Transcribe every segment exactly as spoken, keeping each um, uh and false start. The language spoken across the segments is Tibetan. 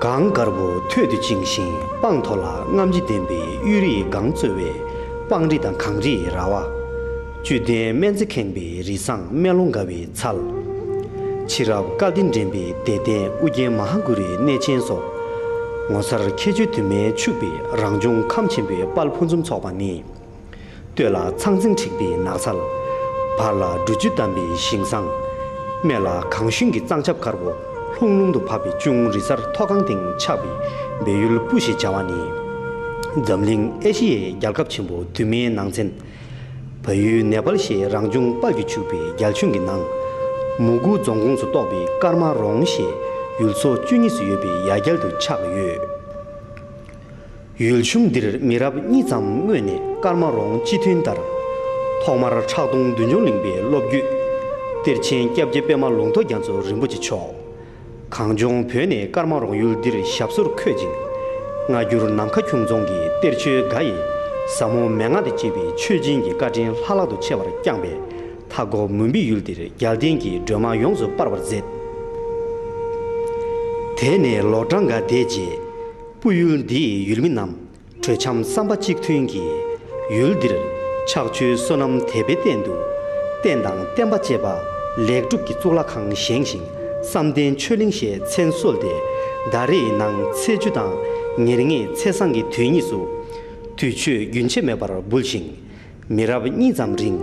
གངས་དཀར་པོ་ཐོད་དུ་བཅིངས་ཤིང་སྤང་མཐོ་ལ་རྔམ་བརྗིད་ལྡན་པའི་གཡུ་རིས་སྒང་གཙོས་པའི་སྤང་རི་དང་གངས་རིའི་ར་བ། བཅུད་ལྡན་སྨན་རྩི་ཁེངས་པའི་རི་བཟང་སྨན་ལོང་དགའ་བའི་ཚལ། ཕྱི་རབས་སྐལ་ལྡན་འདྲེན་པའི་བདེ་ལྡན་ཨུ་རྒྱན་མ་ཧཱ་གུ་རུའི་གནས་ཆེན་སོགས། ངོ་མཚར་ཁྱད་ཆོས་དུ་མས་ཕྱུག་པའི་རང་བྱུང་ཁམས་ཆེན་པོའི་དཔལ་ཕུན་སུམ་ཚོགས་པ་ནི། སྟོད་ལ་ཚང་ཚིང་འཁྲིགས་པའི་ནགས་ཚལ། བར་ལ་འབྲུ་བཅུད་བསྡམས་པའི་ཞིང་བཟང་། སྨད་ལ་གངས་ཞུན་གྱི་གཙང་ཆབ་དཀར་པོ་ལྷུང་ལྷུང་དུ་བབས་པའི་ཅུང་རི་གཟར་མཐོ་སྒང་སྟེང་ཆགས་པའི་སྦས་ཡུལ་སྤུ་ཞེས་བྱ་བ་ནི། འཛམ་གླིང་ཨེ་ཤི་ཡའི་རྒྱལ་ཁབ་ཆེན་པོ་དུ་མའི་ནང་ཚན། བལ་ཡུལ་ནེ་པཱལ་ཞེས་རང་བྱུང་དཔལ་གྱིས་ཕྱུག་པའི་རྒྱ་ཁྱོན་གྱི་ནང་། མུ་གུ་རྫོང་ཁོངས་སུ་གཏོགས་པའི་ཀརྨ་རོང་ཞེས་ཡུལ་ཚོ་བཅུ་གཉིས་སུ་ཡོད་པའི་ཡ་གྱལ་དུ་ཆགས་ཡོད། ཡུལ་གཞུང་འདིར་མི་རབས་གཉིས་ཙམ་སྔོན་ནས་ཀརྨ་རོང་སྤྱི་མཐུན་ལྟར། ཐོག་མར་ཁྲག་འཐུང་བདུད་འཇོམས་གླིང་པའི་སློབ་བརྒྱུད། གཏེར་ཆེན་སྐྱབས་རྗེ་པདྨ་ལུང་རྟོགས་རྒྱ་མཚོ་རིན་པོ་ཆེ་མཆོག་གངས་ལྗོངས་བོད་ནས་ཀརྨ་རོང་ཡུལ་འདིར་ཞབས་སོར་འཁོད་ཅིང་། སྔ་འགྱུར་ནམ་མཁའ་ཁྱུང་རྫོང་གི་གཏེར་ཆོས་འགའ་ཡིས་ཟབ་མོ་མན་ངག་དང་བཅས་པའི་ཆོས་སྦྱིན་གྱི་བཀའ་དྲིན་ལྷག་ལྷག་ཏུ་ཆེ་བར་བསྐྱངས་པས། མཐའ་འཁོབ་མུན་པའི་ཡུལ་འདིར་རྒྱལ་བསྟན་གྱི་སྒྲོན་མ་ཡོངས་སུ་སྤར་བར་མཛད། དེ་ནས་ལོ་གྲངས་འགའ་འདས་རྗེས། སྤུ་ཡུལ་འདིའི་ཡུལ་མི་རྣམས་གྲོས་འཆམ་བསམ་པ་གཅིག་མཐུན་གྱིས་ཡུལ་འདིར་ཕྱག་མཆོད་བསོད་ནམས་དད་པའི་རྟེན་དུ་རྟེན་དང་བརྟེན་པ་བཅས་པ་ལེགས་གྲུབ་ཀྱི་གཙུག་ལག་ཁང་བཞེངས་ཤིང་བསམ་གཏན་ཆོས་གླིང་ཞེས་མཚན་གསོལ་ཏེ། ཟླ་རེའི་ནང་ཚེས་བཅུ་དང་ཉེར་ལྔའི་ཚེས་བཟང་གི་དུས་གཉིས་སུ་དུས་མཆོད་རྒྱུན་ཆད་མེད་པར་འབུལ་ཞིང་། མི་རབས་གཉིས་ཙམ་རིང་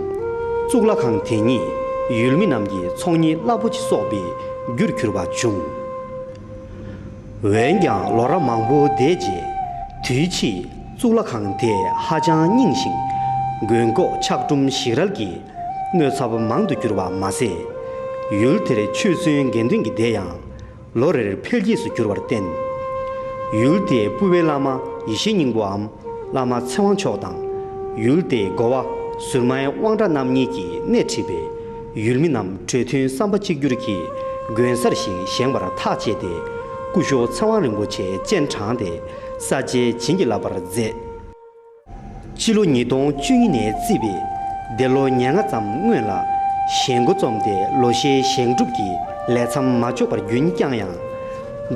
གཙུག་ལག་ཁང་དེ་ཉིད་ཡུལ་མི་རྣམས་ཀྱི་ཚོང་གཉེར་རླབས་པོ་ཆེ་གསོག་པའི་རྒྱུར་གྱུར་པ་བྱུང་། འོན་ཀྱང་ལོ་རབས་མང་པོ་འདས་རྗེས། དུས་ཕྱིས་གཙུག་ལག་ཁང་དེ་ཧ་ཅང་རྙིང་ཞིང་། མགོན་སྐོགས་ཆག་གྲུམ་ཞིག་རལ་གྱིས་གནོད་ཚབས་མང་དུ་གྱུར་པ་མ་ཟད། ཡུལ་དེར་ཆོས་སྲུང་དགེ་འདུན་གྱི་སྡེ་ཡང་ལོ་རེར་འཕེལ་རྒྱས་སུ་གྱུར་བར་བརྟེན། ཡུལ་དེའི་སྤུ་བའི་བླ་མ་ཡེ་ཤེས་སྙིང་པོའམ་བླ་མ་ཚེ་དབང་མཆོག་དང་། ཡུལ་དེའི་འགོ་བ་ཟུར་མའི་དབང་གྲགས་རྣམ་གཉིས་ཀྱིས་སྣེ་ཁྲིད་པའི་ཡུལ་མི་རྣམས་གྲོས་མཐུན་བསམ་པ་གཅིག་གྱུར་གྱིས་དགོན་སར་ཞིག་བཞེངས་པར་ཐག་བཅད་དེ། སྐུ་ཞབས་ཚེ་དབང་རིན་པོ་ཆེ་སྤྱན་དྲངས་ཏེ་ས་དཔྱད་བྱིན་གྱིས་བརླབས་པར་མཛད། སྤྱི་ལོ་ཉིས་སྟོང་བཅུ་གཉིས་ནས་བརྩིས་པའི་འདས་ལོ་ཉེར་ལྔ་ཙམ་སྔོན་ལ་བཞེངས་འགོ་རྩོམ་སྟེ་ལོ་ཤས་བཞེངས་གྲུབ་ཀྱི་ལས་མཚམས་མ་འཇོག་པར་རྒྱུན་བསྐྱངས་ཡང་།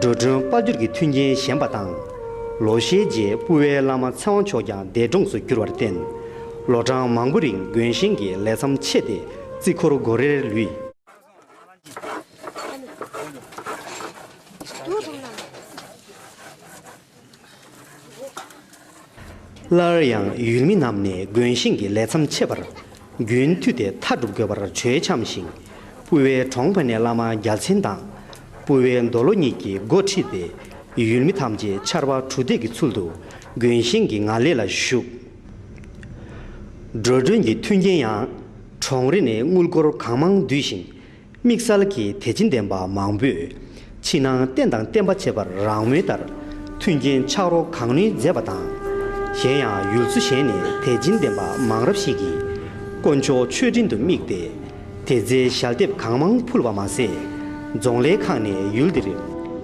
འགྲོ་གྲོན་དཔལ་འབྱོར་གྱི་མཐུན་རྐྱེན་ཞན་པ་དང་། ལོ་ཤས་རྗེས་སྤུ་བའི་བླ་མ་ཚེ་དབང་མཆོག་ཀྱང་འདས་གྲོངས་སུ་གྱུར་བར་བརྟེན། ལོ་གྲངས་མང་པོ་རིང་དགོན་བཞེངས་ཀྱི་ལས་མཚམས་ཆད་དེ་རྩིས་འཁོར་སྒོ་རེར་ལུས། སླར་ཡང་ཡུལ་མི་རྣམས་ནས་དགོན་བཞེངས་ཀྱི་ལས་མཚམས་ཆད་པར་རྒྱུན་མཐུད་དེ་མཐའ་སྒྲུབ་དགོས་པར་གྲོས་འཆམ་ཞིང་། སྤུ་བའི་གྲོང་པ་ནས་བླ་མ་རྒྱལ་མཚན་དང་། སྤུ་བའི་མདོ་ལོ་གཉིས་ཀྱིས་འགོ་ཁྲིད་དེ་ཡུལ་མི་ཐམས་ཅད་ཆར་པ་གྲུ་འདེགས་ཀྱི་ཚུལ་དུ་དགོན་བཞེངས་ཀྱི་ངང་ལས་ལ་ཞུགས། འགྲོ་གྲོན་གྱི་མཐུན་རྐྱེན་ཡང་གྲོང་རེ་ནས་དངུལ་སྒོར་གང་མང་བསྡུས་ཤིང་། དམིགས་བསལ་གྱི་དད་ཅན་བསྟེན་པ་མང་པོས་ཕྱི་ནང་རྟེན་དང་བརྟེན་པ་བྱེད་པར་རང་མོས་ལྟར་མཐུན་རྐྱེན་ཆགས་རོགས་གང་ནུས་མཛད་པ་དང་། གཞན་ཡང་ཡུལ་ཚོ་གཞན་ནས་དད་ཅན་བསྟེན་པ་མང་རབས་ཤིག་གིས་དཀོན་མཆོག་མཆོད་སྤྲིན་དུ་དམིགས་ཏེ། དད་རྫས་ཞལ་འདེབས་གང་མང་ཕུལ་བ་མ་ཟད། རྫོང་ལས་ཁང་ནས་ཡུལ་འདིར་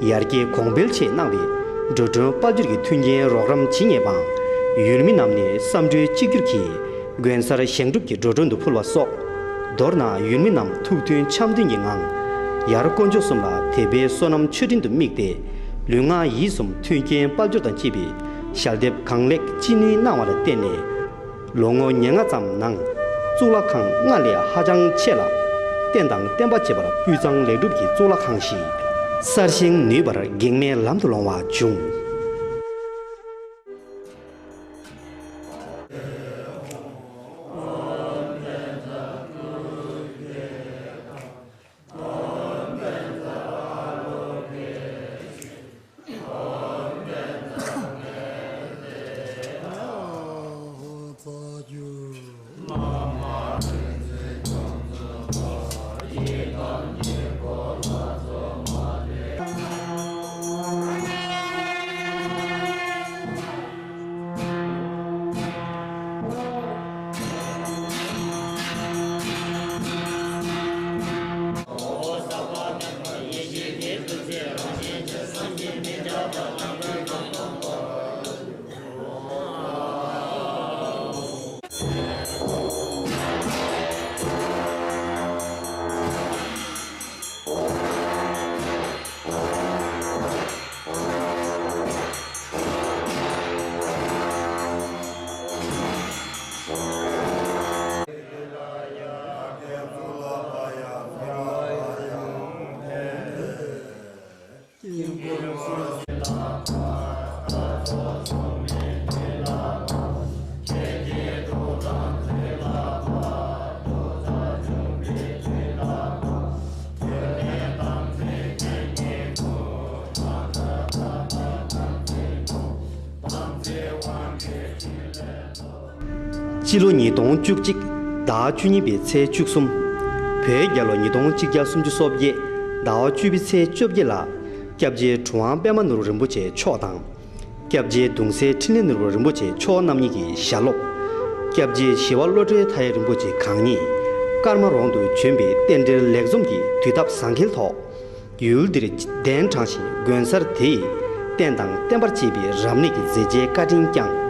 ཡར་རྒྱས་གོང་འཕེལ་ཆེད་གནང་བའི་འགྲོ་གྲོན་དཔལ་འབྱོར་གྱི་མཐུན་རྐྱེན་རོགས་རམ་ཇི་སྙེད་པའང་ཡུལ་མི་རྣམས་ནས་བསམ་གྲོས་གཅིག་གྱུར་གྱིས་དགོན་སར་བཞེངས་གྲུབ་ཀྱི་འགྲོ་གྲོན་དུ་ཕུལ་བ་སོགས། མདོར་ན་ཡུལ་མི་རྣམས་ཐུགས་མཐུན་འཆམ་མཐུན་གྱི་ངང་། ཡར་དཀོན་མཆོག་གསུམ་ལ་དད་པའི་བསོད་ནམས་མཆོད་སྤྲིན་དུ་དམིགས་ཏེ། ལུས་ངག་ཡིད་གསུམ་མཐུན་རྐྱེན་དཔལ་འབྱོར་དང་བཅས་པའི་ཞལ་འདེབས་གང་ལེགས་ཅི་ནུས་གནང་བ་ལ་བརྟེན་ནས། ལོ་ངོ་ཉེར་ལྔ་ཙམ་ནང་གཙུག་ལག་ཁང་སྔར་ལས་ཧ་ཅང་ཆེ་ལ། རྟེན་དང་བརྟེན་པ་བྱེད་པར་སྤུས་གཙང་ལེགས་གྲུབ་ཀྱི་གཙུག་ལག་ཁང་ཞིག་གསར་བཞེངས་ནུས་པར་གེགས་མེད་ལམ་དུ་ལོང་བ་བྱུང་། སྤྱི་ལོ་ཉིས་སྟོང་བཅུ་གཅིག་ཟླ་བཅུ་གཉིས་པའི་ཚེས་བཅུ་གསུམ། བོད་རྒྱལ་ལོ་ཉིས་སྟོང་གཅིག་བརྒྱ་སུམ་ཅུ་སོ་བརྒྱད་ཟླ་བ་བཅུ་པའི་ཚེས་བཅོ་བརྒྱད་ལ། སྐྱབས་རྗེ་གྲུབ་དབང་པདྨ་ནོར་བུ་རིན་པོ་ཆེ་མཆོག་དང་། སྐྱབས་རྗེ་གདུང་སྲས་འཕྲིན་ལས་ནོར་བུ་རིན་པོ་ཆེ་མཆོག་རྣམ་གཉིས་ཀྱི་ཞལ་སློབ། སྐྱབས་རྗེ་ཞི་བ་བློ་གྲོས་མཐའ་ཡས་རིན་པོ་ཆེ་གང་ཉིད་ཀརྨ་རོང་དུ་བྱོན་པའི་རྟེན་འབྲེལ་ལེགས་འཛོམས་ཀྱི་དུས་བཏབ་ཟང་ཁེལ་ཐོག། ཡུལ་འདིར་གདན་དྲངས་ཤིང་དགོན་གསར་དེ་ཡི་རྟེན་དང་བརྟེན་པར་བཅས་པའི་རབ་གནས་ཀྱི་མཛད་རྗེས་བཀའ་དྲིན་བསྐྱངས།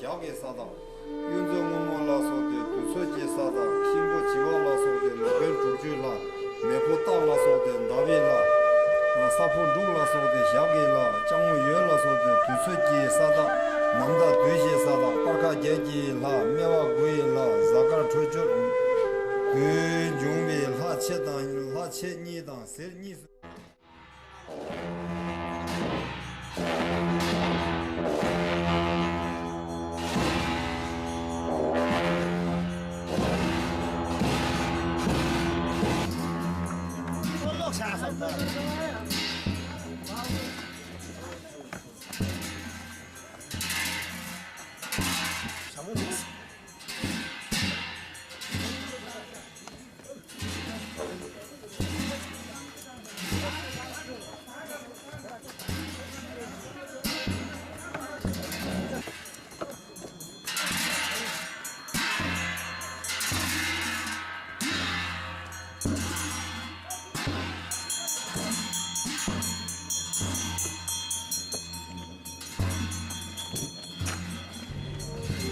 ཞག་གི་ས་བདག་གཡུ་མཚོ་སྔོན་མོ་ལ་སོགས་ཏེ་དུས་ཚོད་ཀྱི་ས་བདག་གཤིན་པོ་བྱི་བ་ལ་སོགས་ཏེ་ལོ་པཎ་དྲུག་ཅུའི་ལྷ། མེ་ཕོ་སྟག་ལ་སོགས་ཏེ་ཟླ་བའི་ལྷ། ས་ཕོ་འབྲུག་ལ་སོགས་ཏེ་ཞག་གི་ལྷ། ལྕགས་མོ་ཡོས་ལ་སོགས་ཏེ་དུས་ཚོད་ཀྱི་ས་བདག་ནམ་ཟླ་དུས་བཞིའི་ས་བདག་སྤར་ཁ་བརྒྱད་ཀྱི་ལྷ། སྨེ་བ་དགུ་ཡི་ལྷ། གཟའ་སྐར་འཕྲོད་སྦྱོར་དགུའི་འབྱུང་བའི་ལྷ་ཆེ་དང་ལྷ་ཆེ་གཉིས་དང་གཟེར་གཉིས་སུ།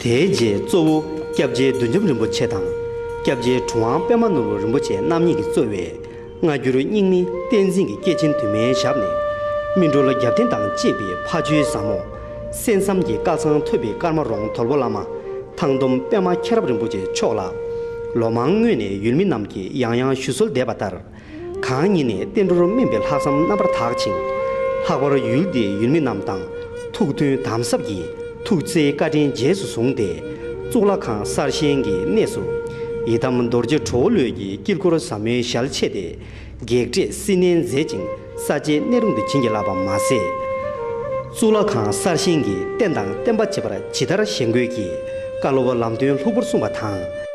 དེའི་རྗེས་གཙོ་བོ་སྐྱབས་རྗེ་བདུད་འཇོམས་རིན་པོ་ཆེ་དང་། སྐྱབས་རྗེ་གྲུབ་དབང་པདྨ་ནོར་བུ་རིན་པོ་ཆེ་རྣམ་གཉིས་ཀྱིས་གཙོས་པའི་སྔ་འགྱུར་རྙིང་མའི་བསྟན་འཛིན་གྱི་སྐྱེས་ཆེན་དུ་མའི་ཞབས་ནས། སྨིན་གྲོལ་རྒྱབ་རྟེན་དང་བཅས་པའི་ཕ་ཇོའི་ཟབ་མོ། གསན་བསམ་གྱི་བསྐལ་བཟང་ཐོབ་པའི་ཀརྨ་རོང་དོལ་པོ་བླ་མ། ཐང་སྡོམ་པདྨ་མཁྱེན་རབ་རིན་པོ་ཆེ་མཆོག་ལ། ལོ་མང་སྔོན་ནས་ཡུལ་མི་རྣམས་ཀྱིས་ཡང་ཡང་ཞུ་གསོལ་འདེབས་པ་ལྟར། གང་ཉིད་ནས་བསྟན་འགྲོར་སྨིན་པའི་ལྷག་བསམ་རྣམ་པར་དག་ཅིང་། ལྷག་པར་ཡུལ་འདིའི་ཡུལ་མི་རྣམས་དང་ཐུགས་མཐུན་དམ་ཟབ་ཀྱིས་ཐུགས་བརྩེའི་བཀའ་དྲིན་རྗེས་སུ་བཟུང་སྟེ། གཙུག་ལག་ཁང་གསར་བཞེངས་ཀྱི་གནས་སུ་ཡི་དམ་རྡོ་རྗེ་གྲོ་བོ་ལོད་ཀྱི་དཀྱིལ་འཁོར་ཟབ་མོའི་ཞལ་ཕྱེས་ཏེ། བགེགས་བསྐྲད་བསིལ་གནས་མཛད་ཅིང་། ས་བཅད་གནས་རུང་དུ་བྱིན་གྱིས་བརླབས་པ་མ་ཟད། གཙུག་ལག་ཁང་གསར་བཞེངས་ཀྱི་རྟེན་དང་བརྟེན་པ་བྱེད་པར་ཇི་ལྟར་བཞེངས་དགོས་ཀྱི་བཀའ་སློབ་ལམ་སྟོན་ལྷུག་པོར་གསུངས་པ་དང་།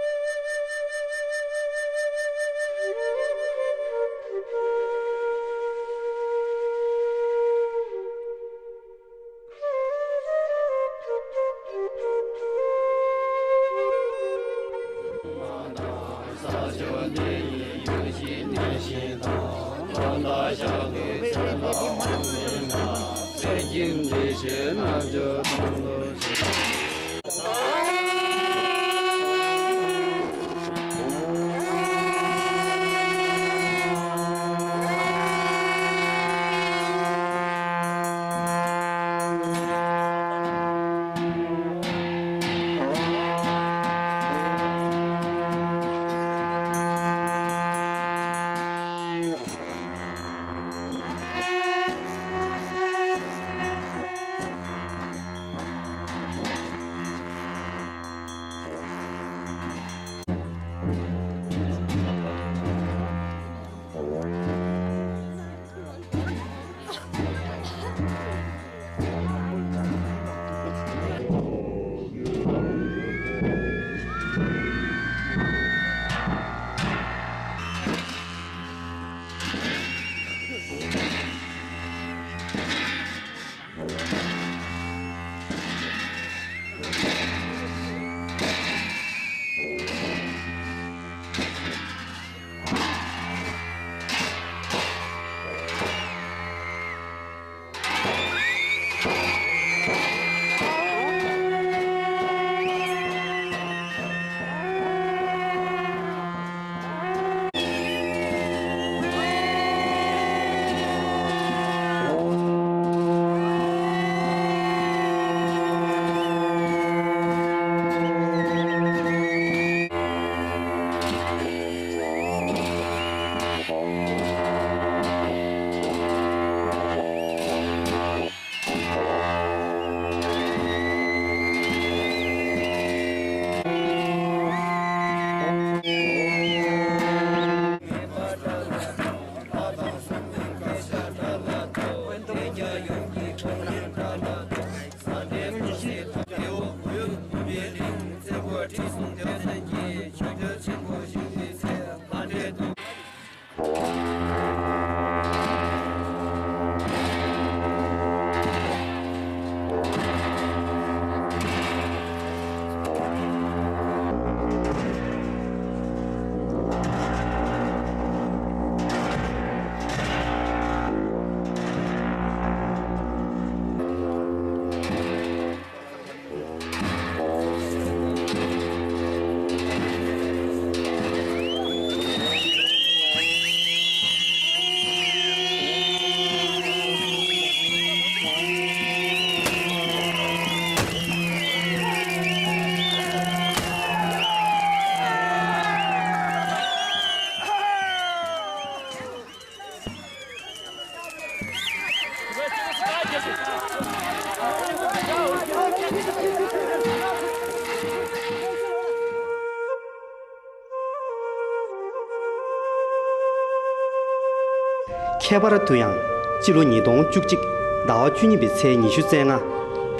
ཁྱད་པར་དུ་ཡང་སྤྱི་ལོ་ཉིས་སྟོང་བཅུ་གཅིག་ཟླ་བ་བཅུ་གཉིས་པའི་ཚེས་ཉི་ཤུ་རྩ་ལྔ།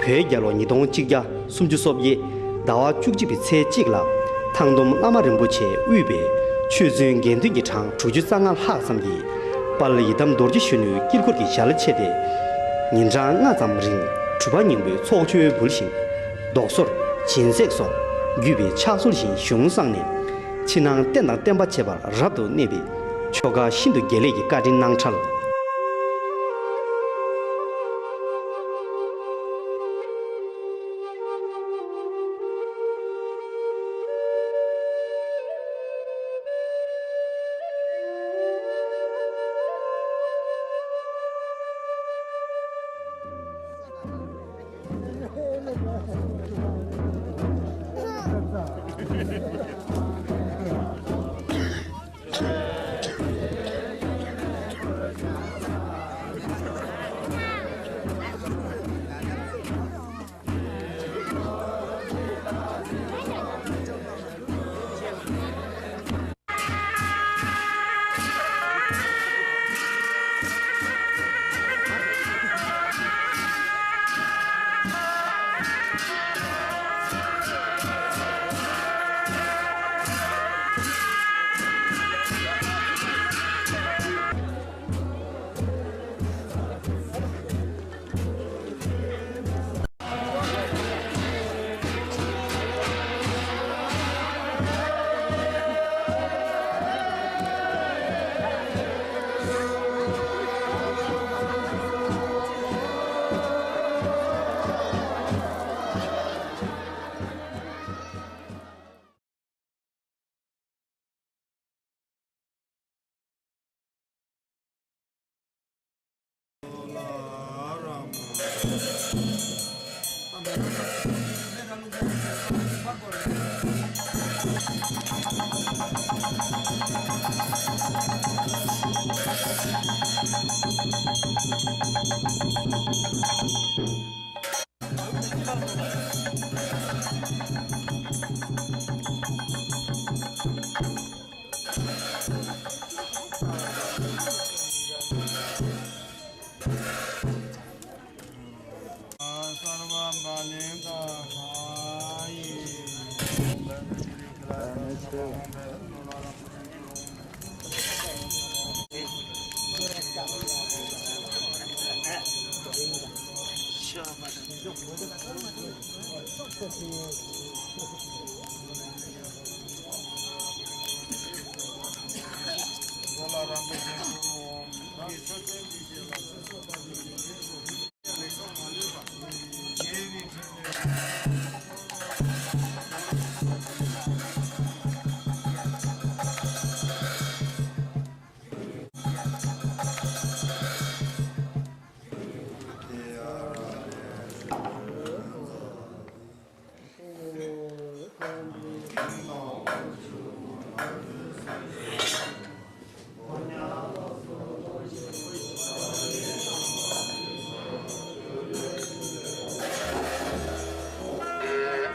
བོད་རྒྱལ་ལོ་ཉིས་སྟོང་གཅིག་བརྒྱ་སུམ་ཅུ་སོ་བརྒྱད་ཟླ་བ་བཅུ་གཅིག་པའི་ཚེས་གཅིག་ལ། ཐང་སྡོམ་བླ་མ་རིན་པོ་ཆེ་དབུས་པའི་ཆོས་རྫུན་དགེ་འདུན་གྱི་གྲངས་དྲུག་ཅུ་རྩ་ལྔ་ལྷག་ཙམ་གྱིས། དཔལ་ཡི་དམ་རྡོ་རྗེ་གཞོན་ནུའི་དཀྱིལ་འཁོར་གྱི་ཞལ་ཕྱེ་སྟེ། ཉིན་གྲངས་ལྔ་ཙམ་རིང་གྲུབ་པ་སྙིང་པོའི་ཚོགས་མཆོད་འབུལ་ཞིང་། མདོག་བསུར་སྦྱིན་སྲེག་སོགས་བརྒྱུད་པའི་ཕྱག་སྲོལ་བཞིན་གཞུང་བསྲངས་ནས། ཕྱི་ནང་རྟེན་དང་བརྟེན་པ་བྱེ་བར་རབ་ཏུ་གནས་པའི་ཆོ་ག་ཤིན་ཏུ་དགེ་ལེགས་ཀྱི་བཀའ་དྲིན་གནང་འཕྲལ།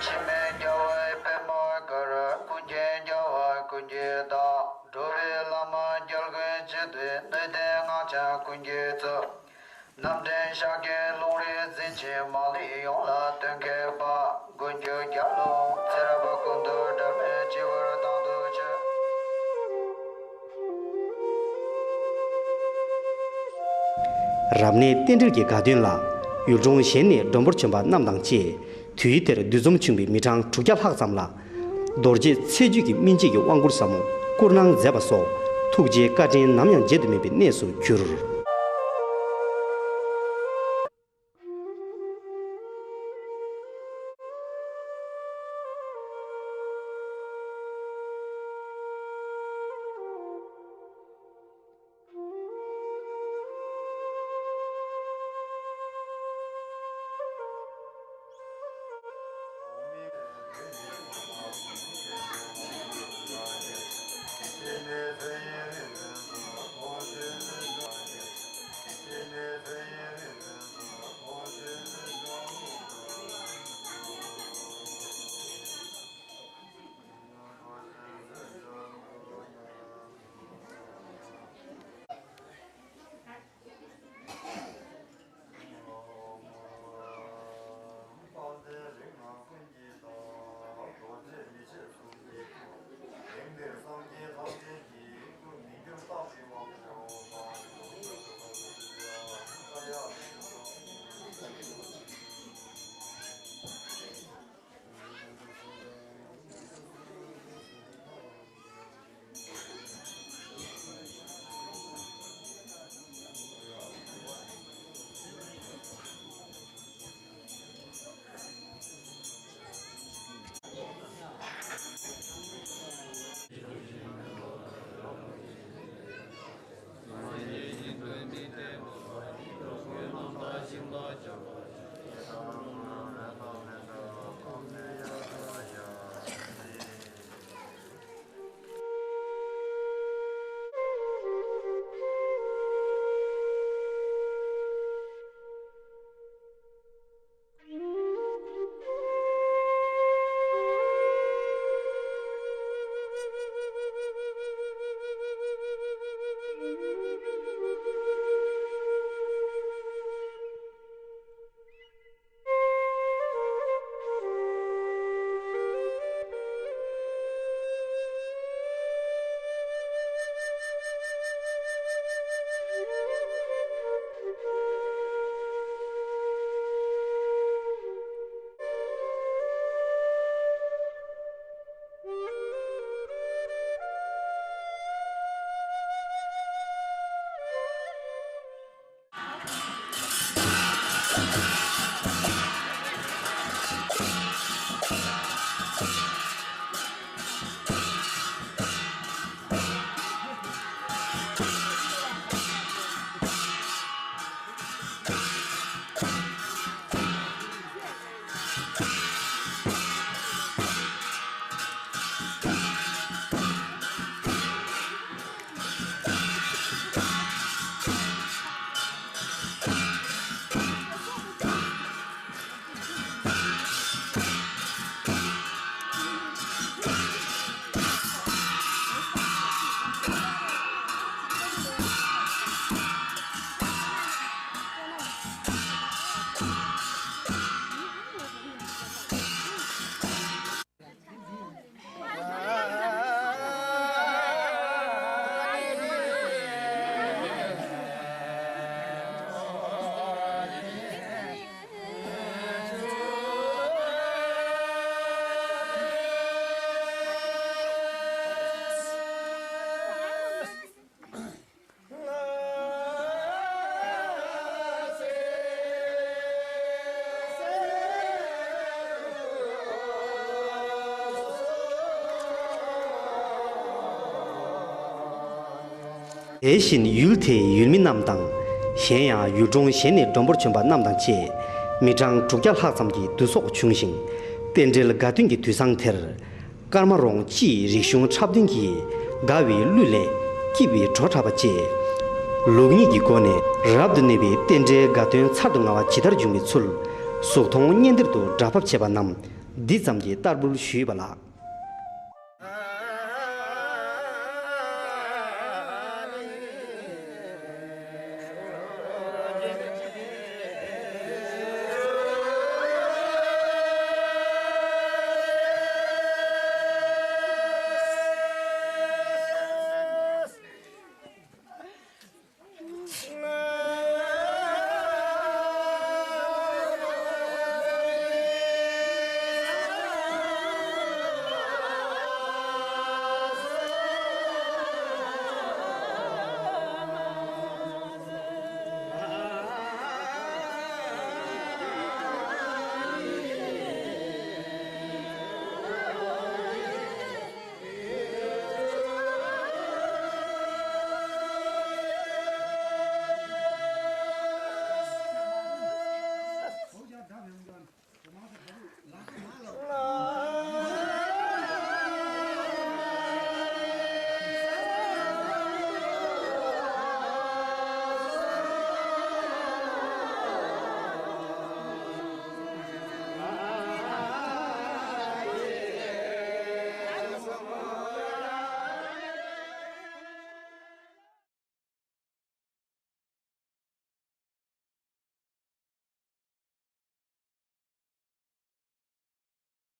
འཆི་མེད་རྒྱལ་བའི་པདྨ་གར། ཀུན་མཁྱེན་རྒྱལ་བ་ཀུན་གྱི་བདག་འགྲོ་བའི་བླ་མ་རྒྱལ་ཀུན་གཅིག་ཏུ། ནུས་ལྡན་སྔགས་འཆང་ཀུན་གྱི་གཙོ། རྣམ་འདྲེན་ཤཱཀྱའི་ལུང་རིགས་འཛིན་ཅིང་མ་ལུས་ཡོངས་ལ་སྟོན་མཁས་པ། མགོན་གྱུར་རྒྱལ་བློན་ཚེ་རབས་ཀུན་ཏུ་སྒྲོན་མེ་བྱེ་བར་དྭངས་སུ་གྱུར། རབ་གནས་རྟེན་འབྲེལ་གྱི་དགའ་སྟོན་ལ་ཡུལ་གྲོང་གཞན་ནས་མགྲོན་པོར་བྱོན་པ་རྣམས་དང་བཅས། དུས་དེར་འདུ་འཛོམས་བྱུང་བའི་མི་གྲངས་དྲུག་བརྒྱ་ལྷག་ཙམ་ལ། རྡོ་རྗེ་ཚེ་བརྒྱུད་ཀྱི་སྨིན་བྱེད་ཀྱི་དབང་བསྐུར་ཟབ་མོ་བསྐུར་གནང་མཛད་པ་སོགས་ཐུགས་རྗེའི་བཀའ་དྲིན་ནམ་ཡང་བརྗེད་དུ་མེད་པའི་གནས་སུ་གྱུར། དེ་བཞིན་ཡུལ་དེའི་ཡུལ་མི་རྣམས་དང་། གཞན་ཡང་ཡུལ་གྲོང་གཞན་ནས་མགྲོན་པོར་བྱོན་པ་རྣམས་དང་བཅས། མི་གྲངས་དྲུག་བརྒྱ་ལྷག་ཙམ་གྱི་བསྡུ་གསོག་བྱུང་ཞིང་། རྟེན་འབྲེལ་དགའ་སྟོན་གྱི་དུས་བཟང་དེར། ཀརྨ་རོང་སྤྱི་ཡི་རིག་གཞུང་འཁྲབ་སྟོན་གྱིས་དགའ་བའི་གླུ་ལས་སྐྱིད་པའི་བྲོ་འཁྲབ་པ་བཅས། ལུགས་གཉིས་ཀྱི་སྒོ་ནས་རབ་ཏུ་གནས་པའི་རྟེན་འབྲེལ་དགའ་སྟོན་ཚར་དུ་དངར་བ་ཇི་ལྟར་འབྱུང་བའི་ཚུལ། གཟུགས་མཐོང་སྙན་སྡེར་དུ་སྒྲ་ཕབ་བྱས་པ་རྣམས་འདི་ཙམ་གྱིས་བསྟར་འབུལ་ཞུས་པ་ལགས།